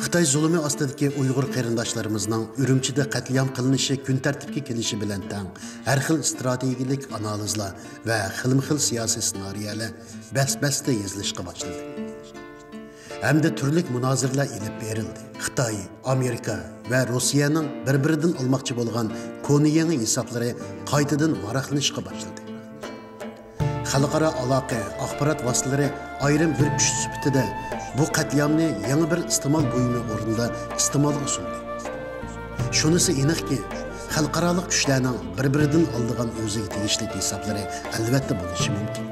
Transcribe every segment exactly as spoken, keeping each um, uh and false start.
خىتاي زۇلۇمى ئاستىدىكى ئۇيغۇر قېرىنداشلىرىمىزنىڭ ئۈرۈمچىدە قەتلىئام قىلىنىشى كۈن تەرتىپكە كېلىشى بىلەن تەڭ، ھەر خىل ئىستراتېگىيەلىك ئانالىزلار ۋە خىلمۇ خىل سىياسىي سېنارىيەلەر بەس-بەستە يېزىلىشقا باشلىدى. ھەمدە تۈرلۈك مۇنازىرىلەر ئېلىپ بېرىلدى. خىتاي، ئامېرىكا ۋە روسىيەنىڭ بىر-بىرىدىن ئالماقچى بولغان كونا يېڭى ھېسابلىرى قايتىدىن ۋاراقلىنىشقا باشلىدى. خەلقئارا ئالاقە، ئاخبارات ۋاسىتىلىرى ئايرىم بىر كۈچ سۈپىتىدە بۇ قەتلىئامنى يېڭى بىر ئىستېمال بۇيۇمى ئورنىدا ئىستېمالغا سۇندى. شۇنىسى ئېنىقكى، خەلقئارالىق كۈچلەرنىڭ بىر-بىرىدىن ئالىدىغان ئۆزىگە تېگىشلىك ھېسابلىرى ئەلۋەتتە بولۇشى مۇمكىن.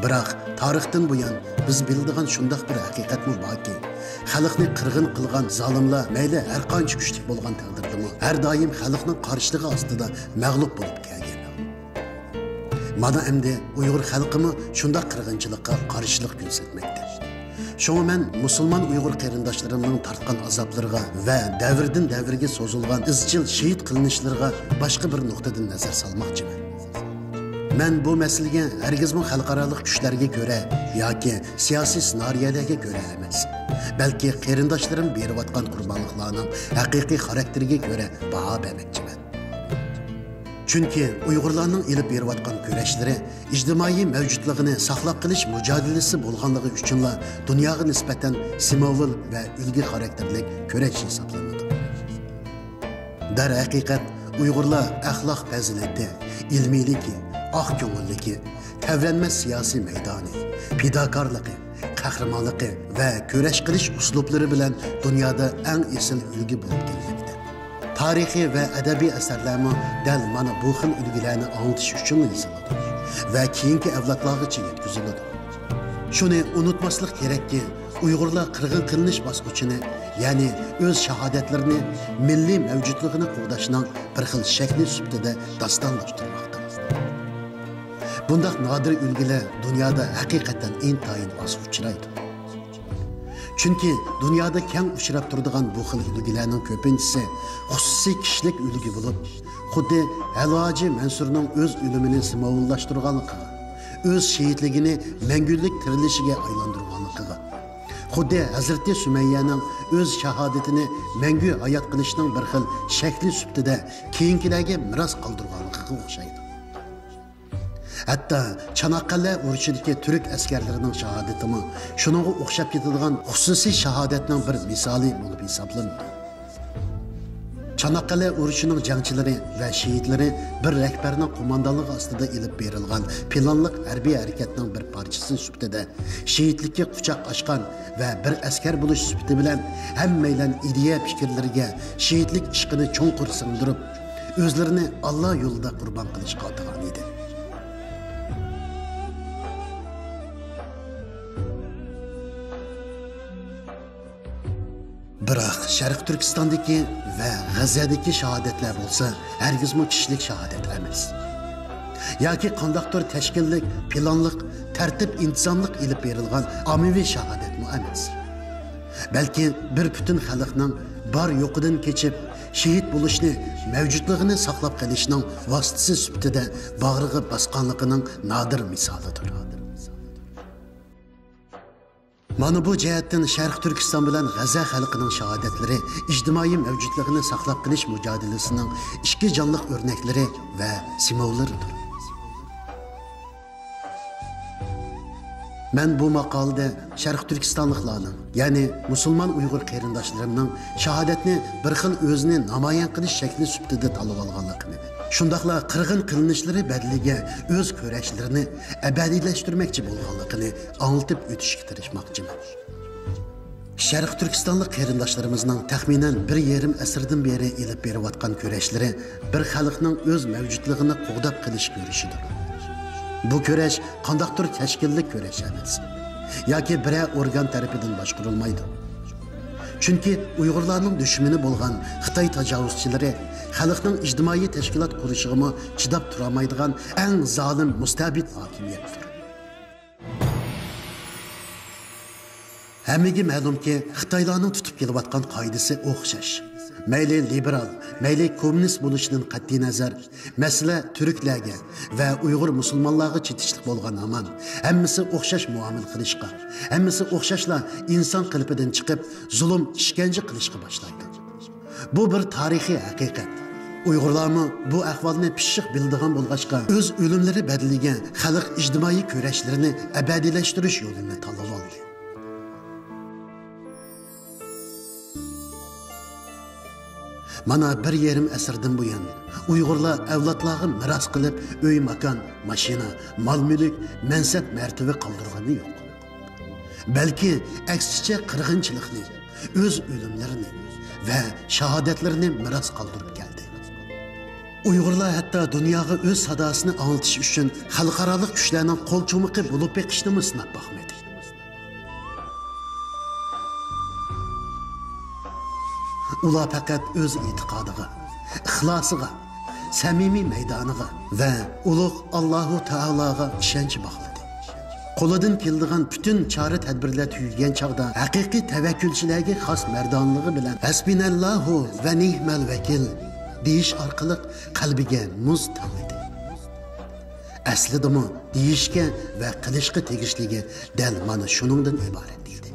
بىراق، تارىختىن بۇيان بىز بىلىدىغان شۇنداق بىر ھەقىقەتمۇ باركى، خەلقنى قىرغىن قىلغان زالىملار مەيلى ھەر قانچە كۈچلۈك بولغان تەقدىردىمۇ، ھەر دائىم خەلقنىڭ قارشىلىقى ئاستىدا مەغلۇپ بولۇپ كەلگەن. مانا ئەمدى ئۇيغۇر خەلقىمۇ شۇنداق قىرغىنچىلىققا قارشىلىق كۆرسەتمەكتە. شۇڭا مەن مۇسۇلمان ئۇيغۇر قېرىنداشلىرىمنىڭ تارتقان ئازابلىرىغا ۋە دەۋردىن دەۋرگە سوزۇلغان ئىزچىل شېھىت قىلىنىشلىرىغا باشقا بىر نۇقتىدىن نەزەر سالماقچىمەن. مەن بۇ مەسىلىگە ھەرگىزمۇ خەلقئارالىق كۈچلەرگە كۆرە ياكى سىياسىي سېنارىيەلەرگە كۆرە ئەمەس، بەلكى قېرىنداشلىرىم بېرىۋاتقان قۇربانلىقلارنىڭ ھەقىقىي خاراكتېرىگە كۆرە باھا بەرمەكچىمەن. چۈنكى ئۇيغۇرلارنىڭ ئېلىپ بېرىۋاتقان كۈرەشلىرى ئىجتىمائىي مەۋجۇتلۇقىنى ساقلاپ قېلىش مۇجادىلىسى بولغانلىقى ئۈچۈنلا دۇنياغا نىسبەتەن سىمۋول ۋە ئۈلگە خاراكتېرلىك كۈرەش ھېسابلىنىدۇ. دەرھەقىقەت، ئۇيغۇرلار ئەخلاق پەزىلىتى، ئىلمىيلىكى، ئاق كۆڭۈللۈكى، تەۋرەنمەس سىياسىي مەيدانى، پىداكارلىقى، قەھرىمانلىقى ۋە كۈرەش قىلىش ئۇسلۇبلىرى بىلەن دۇنيادا ئەڭ ئېسىل ئۈلگە بولۇپ كەلمەكتە. تارىخىي ۋە ئەدەبىي ئەسەرلەرمۇ دەل مانا بۇ خىل ئۈلگىلەرنى ئاڭلىتىش ئۈچۈنلا يېزىلىدۇ ۋە كېيىنكى ئەۋلادلارغىچە يەتكۈزۈلىدۇ. شۇنى ئۇنتۇماسلىق كېرەككى، ئۇيغۇرلار قىرغىن قىلىنىش باسقۇچىنى، يەنى ئۆز شاھادەتلىرىنى، مىللىي مەۋجۇتلۇقىنى قوغداشنىڭ بىر خىل شەكلى سۈپىتىدە داستانلاشتۇرماقتا. بۇنداق نادىر ئۈلگىلەر دۇنيادا ھەقىقەتەن ئىنتايىن ئاز ئۇچرايدۇ. چۈنكى دۇنيادا كەڭ ئۇچراپ تۇرىدىغان بۇ خىل ئۈلگىلەرنىڭ كۆپىنچىسى خۇسۇسىي كىشىلىك ئۈلگە بولۇپ، خۇددى ھەلۋاجى مەنسۇرنىڭ ئۆز ئۆلۈمىنى سىمۋوللاشتۇرغانلىقىغا، ئۆز شېھىتلىكىنى مەڭگۈلۈك تىرىلىشىگە ئايلاندۇرغانلىقىغا، خۇددى ھەزرىتى سۈمەييەنىڭ ئۆز شاھادىتىنى مەڭگۈ ھايات قىلىشنىڭ بىر خىل شەكلى سۈپىتىدە كېيىنكىلەرگە مىراس قالدۇرغانلىقىغا ئوخشايدۇ. ھەتتا چاناققەلە ئۇرۇشىدىكى تۈرك ئەسكەرلىرىنىڭ شاھادىتىمۇ شۇنىڭغا ئوخشاپ كېتىدىغان خۇسۇسىي شاھادەتنىڭ بىر مىسالى بولۇپ ھېسابلىنىدۇ. چاناققەلە ئۇرۇشىنىڭ جەڭچىلىرى ۋە شېھىتلىرى بىر رەھبەرنىڭ قوماندانلىقى ئاستىدا ئېلىپ بېرىلغان پىلانلىق ھەربىي ھەرىكەتنىڭ بىر پارچىسى سۈپىتىدە شېھىتلىككە قۇچاق ئاچقان ۋە بىر ئەسكەر بولۇش سۈپىتى بىلەن ھەممەيلەن ئىدىيە پىكىرلىرىگە شېھىتلىك ئىشقىنى چوڭقۇر سىڭدۈرۈپ، ئۆزلىرىنى ئاللا يولىدا قۇربان قىلىشقا ئاتىغان ئىدى. بىراق شەرقىي تۈركىستاندىكى ۋە غەززەدىكى شاھادەتلەر بولسا ھەرگىزمۇ كىشىلىك شاھادەت ئەمەس. ياكى قانداقتۇر تەشكىللىك، پىلانلىق، تەرتىپ ئىنتىزاملىق ئېلىپ بېرىلغان ئاممىۋى شاھادەتمۇ ئەمەس. بەلكى بىر پۈتۈن خەلقنىڭ بار يوقىدىن كېچىپ، شېھىت بولۇشنى، مەۋجۇتلۇقىنى ساقلاپ قېلىشنىڭ ۋاسىتىسى سۈپىتىدە باغرىغا باسقانلىقىنىڭ نادىر مىسالىدۇر. مانا بۇ جەھەتتىن شەرقىي تۈركىستان بىلەن غەززە خەلقىنىڭ شاھادەتلىرى ئىجتىمائىي مەۋجۇتلۇقىنى ساقلاپ قېلىش مۇجادىلىسىنىڭ ئىككى جانلىق ئۆرنەكلىرى ۋە سىمۋوللىرىدۇر. مەن بۇ ماقالىدە شەرقىي تۈركىستانلىقلارنىڭ، يەنى مۇسۇلمان ئۇيغۇر قېرىنداشلىرىمنىڭ شاھادەتنى بىر خىل ئۆزىنى نامايان قىلىش شەكلى سۈپىتىدە تاللىۋالغانلىقىنى، شۇنداقلا قىرغىن قىلىنىشلىرى بەدىلىگە ئۆز كۈرەشلىرىنى ئەبەدىيلەشتۈرمەكچى بولغانلىقىنى ئاڭلىتىپ ئۆتۈشكە تىرىشماقچىمەن. شەرقىي تۈركىستانلىق قېرىنداشلىرىمىزنىڭ تەخمىنەن بىر يېرىم ئەسىردىن بېرى ئېلىپ بېرىۋاتقان كۈرەشلىرى بىر خەلقنىڭ ئۆز مەۋجۇتلۇقىنى قوغداپ قېلىش كۈرىشىدۇر. بۇ كۈرەش قانداقتۇر تەشكىللىك كۈرەش ئەمەس ياكى بىرەر ئورگان تەرىپىدىن باشقۇرۇلمايدۇ. چۈنكى ئۇيغۇرلارنىڭ دۈشمىنى بولغان خىتاي تاجاۋۇزچىلىرى خەلقنىڭ ئىجتىمائىي تەشكىلات قۇرۇشىغىمۇ چىداپ تۇرالمايدىغان ئەڭ زالىم مۇستەبىت ھاكىمىيەتتۇر. ھەممىگە مەلۇمكى، خىتايلارنىڭ تۇتۇپ كېلىۋاتقان قائىدىسى ئوخشاش. مەيلى لىبېرال، مەيلى كوممۇنىست بولۇشىدىن قەتئىينەزەر، مەسىلە تۈركلەرگە ۋە ئۇيغۇر مۇسۇلمانلارغا چېتىشلىق بولغان ھامان، ھەممىسى ئوخشاش مۇئامىلە قىلىشقا، ھەممىسى ئوخشاشلا ئىنسان قېلىپىدىن چىقىپ، زۇلۇم، ئىشكەنجە قىلىشقا باشلايدۇ. بۇ بىر تارىخىي ھەقىقەت. ئۇيغۇرلارمۇ بۇ ئەھۋالنى پىششىق بىلىدىغان بولغاچقا، ئۆز ئۆلۈملىرى بەدىلىگە خەلق ئىجتىمائىي كۈرەشلىرىنى ئەبەدىيلەشتۈرۈش يولىنى تاللىۋالدى. مانا بىر يېرىم ئەسىردىن بۇيان، ئۇيغۇرلار ئەۋلادلارغا مىراس قىلىپ ئۆي-ماكان، ماشىنا، مال-مۈلۈك، مەنسەپ-مەرتىۋە قالدۇرغىنى يوق. بەلكى ئەكسىچە قىرغىنچىلىقنى، ئۆز ئۆلۈملىرىنى ۋە شاھادەتلىرىنى مىراس قالدۇرۇپ كەلدى. ئۇيغۇرلار ھەتتا دۇنياغا ئۆز ساداسىنى ئاڭلىتىش ئۈچۈن خەلقئارالىق كۈچلەرنىڭ قول چومىقى بولۇپ بېقىشنىمۇ سىناپ باقمىدى. ئۇلار پەقەت ئۆز ئېتىقادىغا، ئىخلاسىغا، سەمىمىي مەيدانىغا ۋە ئۇلۇغ ئاللاھۇ تائالاغا ئىشەنچ باغلىدى. قولىدىن كېلىدىغان پۈتۈن چارە-تەدبىرلەر تۈگىگەن چاغدا، ھەقىقىي تەۋەككۈلچىلەرگە خاس مەردانىلىقى بىلەن «ھەسبىنەللاھۇ ۋە نىئمەل ۋەكىل» دېيىش ئارقىلىق قەلبىگە مۇز تاڭلىدى. ئەسلىدىمۇ دېيىشكە ۋە قىلىشقا تېگىشلىكى دەل مانا شۇنىڭدىن ئىبارەت ئىدى.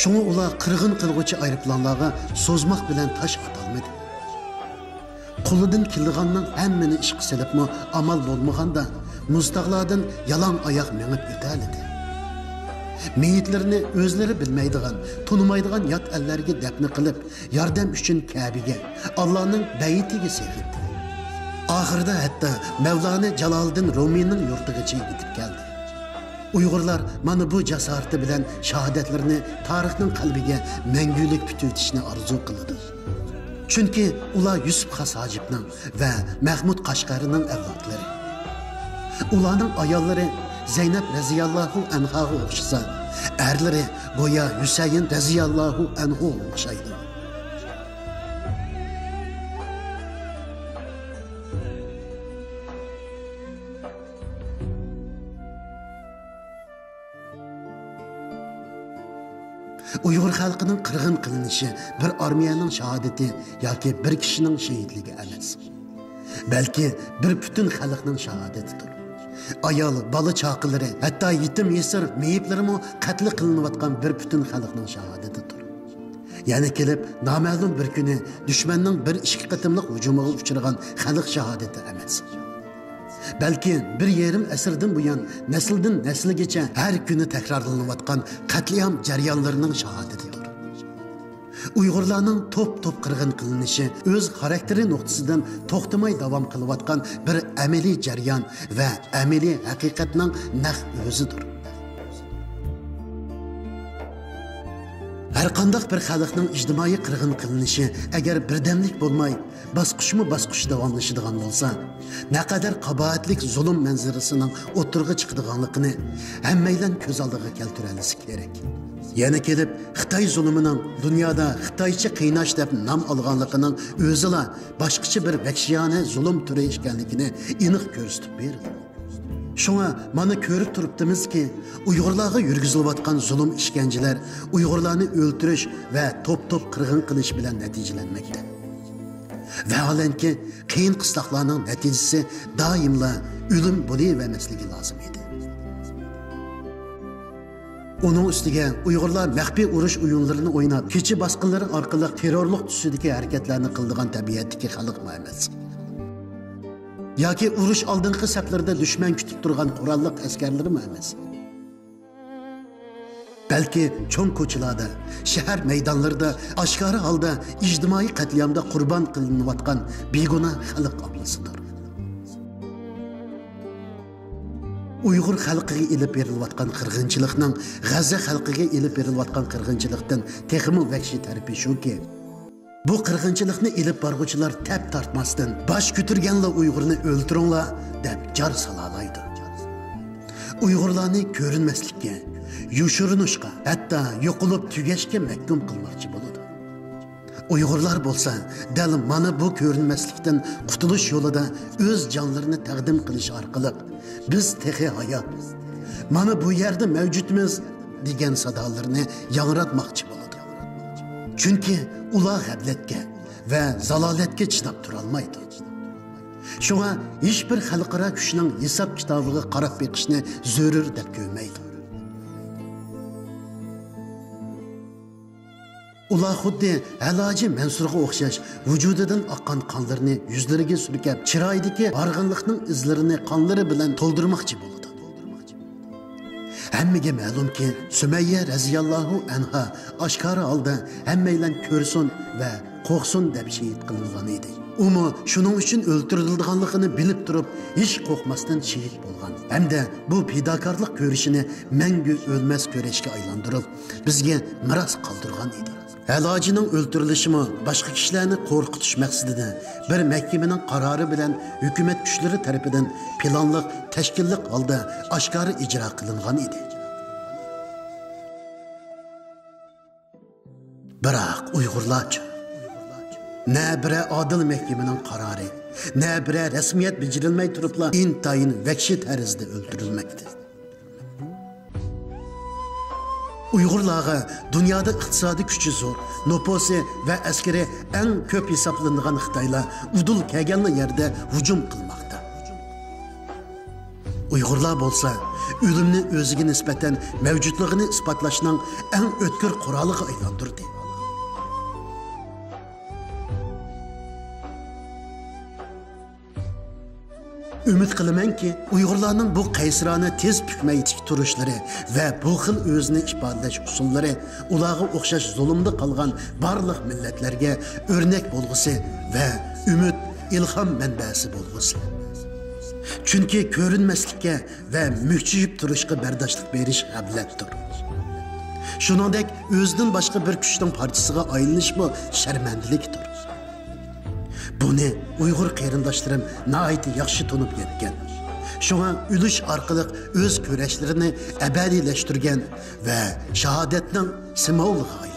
شۇڭا ئۇلار قىرغىن قىلغۇچى ئايروپىلانلارغا سوزماق بىلەن تاش ئاتالمىدى. قولىدىن كېلىدىغاننىڭ ھەممىنى ئىشقا سېلىپمۇ ئامال بولمىغاندا، مۇزتاغلاردىن يالاڭ ئاياق مېڭىپ ئۆتەلىدى. مېيىتلىرىنى ئۆزلىرى بىلمەيدىغان، تونۇمايدىغان يات ئەللەرگە دەپنە قىلىپ، ياردەم ئۈچۈن كەبىگە، ئاللانىڭ بەيتىگە سېغىندى. ئاخىرىدا ھەتتا مەۋلانە جالالىدىن رومىنىڭ يۇرتىغىچە يېتىپ كەلدى. ئۇيغۇرلار مانا بۇ جاسارىتى بىلەن شاھادەتلىرىنى تارىخنىڭ قەلبىگە مەڭگۈلۈك پۈتۈۋېتىشنى ئارزۇ قىلىدۇ. چۈنكى ئۇلار يۈسۈپ خاس ھاجىپنىڭ ۋە مەھمۇد قەشقەرىنىڭ ئەۋلادلىرى. ئۇلارنىڭ ئاياللىرى زەينەپ رەزىياللاھۇ ئەنھاغا ئوخشىسا، ئەرلىرى گويا ھۈسەيىن رەزىياللاھۇ ئەنھۇغا ئوخشايدۇ. ئۇيغۇر خەلقىنىڭ قىرغىن قىلىنىشى بىر ئارمىيەنىڭ شاھادىتى ياكى بىر كىشىنىڭ شېھىتلىكى ئەمەس، بەلكى بىر پۈتۈن خەلقنىڭ شاھادىتىدۇر. ئايال، بالا-چاقىلىرى، ھەتتا يېتىم-يېسىر مېيىپلىرىمۇ قەتل قىلىنىۋاتقان بىر پۈتۈن خەلقنىڭ شاھادىتىدۇر. يەنە كېلىپ، نامەلۇم بىر كۈنى دۈشمەننىڭ بىر ئىككى قېتىملىق ھۇجۇمىغا ئۇچرىغان خەلق شاھادىتى ئەمەس، بەلكى بىر يېرىم ئەسىردىن بۇيان نەسىلدىن نەسىلگىچە ھەر كۈنى تەكرارلىنىۋاتقان قەتلىئام جەريانلىرىنىڭ شاھادىتىدۇر. ئۇيغۇرلارنىڭ توپ-توپ قىرغىن قىلىنىشى ئۆز خاراكتېرى نۇقتىسىدىن توختىماي داۋام قىلىۋاتقان بىر ئەمەلىي جەريان ۋە ئەمەلىي ھەقىقەتنىڭ نەق ئۆزىدۇر. ھەرقانداق بىر خەلقنىڭ ئىجتىمائىي قىرغىن قىلىنىشى ئەگەر بىردەملىك بولماي، باسقۇچمۇ باسقۇچ داۋاملىشىدىغان بولسا، نەقەدەر قاباھەتلىك زۇلۇم مەنزىرىسىنىڭ ئوتتۇرىغا چىقىدىغانلىقىنى ھەممەيلەن كۆز ئالدىغا كەلتۈرەلىسە كېرەك. يەنە كېلىپ، خىتاي زۇلۇمىنىڭ دۇنيادا خىتايچە قىيناش دەپ نام ئالغانلىقىنىڭ ئۆزىلا باشقىچە بىر ۋەھشىيانە زۇلۇم تۈرى ئىكەنلىكىنى ئېنىق كۆرسىتىپ بېرىدۇ. شۇڭا مانا كۆرۈپ تۇرۇپتىمىزكى، ئۇيغۇرلارغا يۈرگۈزۈلۈۋاتقان زۇلۇم ئىشكەنجىلەر ئۇيغۇرلارنى ئۆلتۈرۈش ۋە توپ-توپ قىرغىن قىلىش بىلەن نەتىجىلەنمەكتە. ۋەھالەنكى، قىيىن-قىستاقلارنىڭ نەتىجىسى دائىملا ئۆلۈم بولۇۋەرمەسلىكى لازىم ئىدى. ئۇنىڭ ئۈستىگە ئۇيغۇرلار مەخپىي ئۇرۇش ئويۇنلىرىنى ئويناپ، كېچە باسقىنلىرى ئارقىلىق تېررورلۇق تۈسىدىكى ھەرىكەتلەرنى قىلىدىغان تەبىئەتتىكى خەلقمۇ ئەمەس. ياكى ئۇرۇش ئالدىنقى سەپلىرىدە دۈشمەن كۈتۈپ تۇرغان قوراللىق ئەسكەرلىرىمۇ ئەمەس. بەلكى چوڭ كوچىلاردا، شەھەر مەيدانلىرىدا ئاشكارا ھالدا ئىجتىمائىي قەتلىئامدا قۇربان قىلىنىۋاتقان بىگۇناھ خەلق ئاممىسىدۇر. ئۇيغۇر خەلقىگە ئېلىپ بېرىلىۋاتقان قىرغىنچىلىقنىڭ غەززە خەلقىگە ئېلىپ بېرىلىۋاتقان قىرغىنچىلىقتىن تېخىمۇ ۋەھشىي تەرىپى شۇكى، بۇ قىرغىنچىلىقنى ئېلىپ بارغۇچىلار تەپ تارتماستىن، «باش كۆتۈرگەنلا ئۇيغۇرنى ئۆلتۈرۈڭلار» دەپ جار سالالايدۇ. ئۇيغۇرلارنى كۆرۈنمەسلىككە، يوشۇرۇنۇشقا، ھەتتا يوقىلىپ تۈگەشكە مەھكۇم قىلماقچى بولىدۇ. ئۇيغۇرلار بولسا دەل مانا بۇ كۆرۈنمەسلىكتىن قۇتۇلۇش يولىدا ئۆز جانلىرىنى تەقدىم قىلىش ئارقىلىق، «بىز تېخى ھايات، مانا بۇ يەردە مەۋجۇتمىز» دېگەن سادالىرىنى ياڭراتماقچى بولىدۇ. چۈنكى ئۇلار غەپلەتكە ۋە زالالەتكە چىداپ تۇرالمايدۇ. شۇڭا ھېچبىر خەلقئارا كۈچنىڭ ھېساب كىتابىغا قاراپ بېقىشنى زۆرۈر دەپ كۆرمەيدۇ. ئۇلار خۇددى ھەلاجى مەنسۇرغا ئوخشاش ۋۇجۇدىدىن ئاققان قانلىرىنى يۈزلىرىگە سۈركەپ، چىرايىدىكى ھارغىنلىقنىڭ ئىزلىرىنى قانلىرى بىلەن تولدۇرماقچى بولىدۇ. ھەممىگە مەلۇمكى، سۈمەييە رەزىياللاھۇ ئەنھا ئاشكارا ھالدا ھەممەيلەن كۆرسۇن ۋە قورقسۇن دەپ شېھىت قىلىنغان ئىدى. ئۇمۇ شۇنىڭ ئۈچۈن ئۆلتۈرۈلىدىغانلىقىنى بىلىپ تۇرۇپ، ھېچ قورقماستىن شېھىت بولغان ھەمدە بۇ پىداكارلىق كۈرىشىنى مەڭگۈ ئۆلمەس كۈرەشكە ئايلاندۇرۇپ، بىزگە مىراس قالدۇرغان ئىدى. ھەلاجىنىڭ ئۆلتۈرۈلۈشىمۇ باشقا كىشىلەرنى قورقۇتۇش مەقسىتىدە بىر مەھكىمىنىڭ قارارى بىلەن ھۆكۈمەت كۈچلىرى تەرىپىدىن پىلانلىق، تەشكىللىق ھالدا ئاشكارا ئىجرا قىلىنغان ئىدى. بىراق ئۇيغۇرلارچۇ؟ نە بىرەر ئادىل مەھكىمىنىڭ قارارى، نە بىرەر رەسمىيەت بېجىرىلمەي تۇرۇپلا ئىنتايىن ۋەھشىي تەرزدە ئۆلتۈرۈلمەكتە. ئۇيغۇرلارغا دۇنيادا ئىقتىسادىي كۈچى زور، نوپۇسى ۋە ئەسكىرى ئەڭ كۆپ ھېسابلىنىدىغان خىتايلار ئۇدۇل كەلگەنلا يەردە ھۇجۇم قىلماقتا. ئۇيغۇرلار بولسا ئۆلۈمنى ئۆزىگە نىسبەتەن مەۋجۇتلۇقىنى ئىسپاتلاشنىڭ ئەڭ ئۆتكۈر قورالىغا ئايلاندۇردى. ئۈمىد قىلىمەنكى، ئۇيغۇرلارنىڭ بۇ قەيسىرانە تېز پۈكمەي تىك تۇرۇشلىرى ۋە بۇ خىل ئۆزىنى ئىپادىلەش ئۇسۇللىرى ئۇلارغا ئوخشاش زۇلۇمدا قالغان بارلىق مىللەتلەرگە ئۆرنەك بولغۇسى ۋە ئۈمىد، ئىلھام مەنبەسى بولغۇسى. چۈنكى كۆرۈنمەسلىككە ۋە مۈكچىيىپ تۇرۇشقا بەرداشلىق بېرىش غەپلەتتۇر. شۇنىڭدەك ئۆزىدىن باشقا بىر كۈچنىڭ پارچىسىغا ئايلىنىشمۇ شەرمەندىلىكتۇر. بۇنى ئۇيغۇر قېرىنداشلىرىم ناھايىتى ياخشى تونۇپ يەتكەن. شۇڭا ئۆلۈش ئارقىلىق ئۆز كۈرەشلىرىنى ئەبەدىيلەشتۈرگەن ۋە شاھادەتنىڭ سىمۋولىغا ئايلاندى.